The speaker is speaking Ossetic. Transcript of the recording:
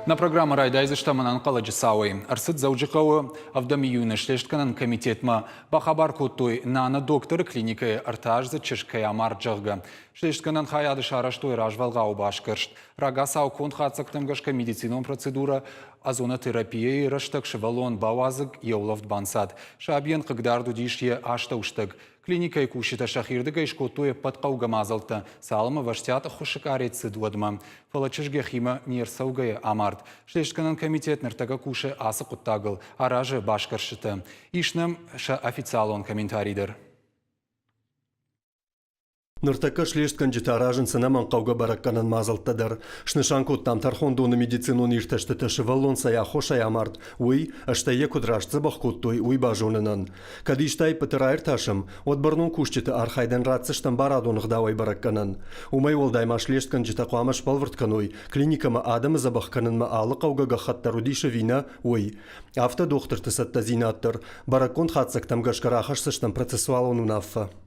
Нӕ программӕ райдайдзыстӕм ӕнӕнхъӕлӕджы цауӕй. Ӕрцыд Дзӕуджыхъӕуы ӕвдӕм июны слестгӕнӕн комитетмӕ. Бахабар кодтой, Нана докторы клиникӕйы ӕртӕаздзыд чызг кӕй амард, зӕгъгӕ. Слестгӕнӕн хайады сарӕзтой развӕлгъау басгӕрст. Рагацау конд хатдзӕгтӕм гӕсгӕ медицинон процедурӕ озонотерапияйы рӕстӕг сывӕллон бауадзыг, йӕ улӕфт банцад. Сабийӕн хъыгдард уыдис йӕ астӕуыстӕг. Клиникӕйы кусджытӕ сӕхирдыгӕй скодтой ӕппӕт хъӕугӕ мадзӕлттӕ, цалынмӕ ӕвӕстиат ӕххуысы къарет цыд, уӕдмӕ. Фӕлӕ чызг йӕхимӕ не рцӕугӕйӕ амард. Слестгӕнӕн комитет ныртӕккӕ кусы ацы хъуыддагыл, аразы басгӕрстытӕ. Ис нӕм сӕ официалон комментари дӕр. Ныртӕккӕ слестгӕнджытӕ аразынц ӕнӕмӕнгхъӕугӕ бӕрӕггӕнӕн мадзӕлттӕ дӕр. Снысан кодтам тӕрхондоны медицинон иртӕстытӕ сывӕллон цӕй аххосӕй амард, уый, стӕй йӕ куыд раст дзӕбӕх кодтой, уый базонынӕн. Кӕд исты аиппыты раиртасӕм, уӕд бӕрнон кусджыты архайдӕн ратдзыстӕм барадон ӕгъдауӕй бӕрӕггӕнӕн. Уымӕй уӕлдай ма слестгӕнджытӕ хъуамӕ сбӕлвырд кӕной, клиникӕмӕ адӕмы дзӕбӕх кӕнынмӕ алы хъӕугӕ гӕххӕтт дӕр уыдис ӕви нӕ, уый. Афтӕ дохтырты цӕттӕдзинад дӕр. Бӕрӕггонд хатдзӕгтӕм гӕсгӕ рахӕсдзыстӕм процессуалон уынаффӕ.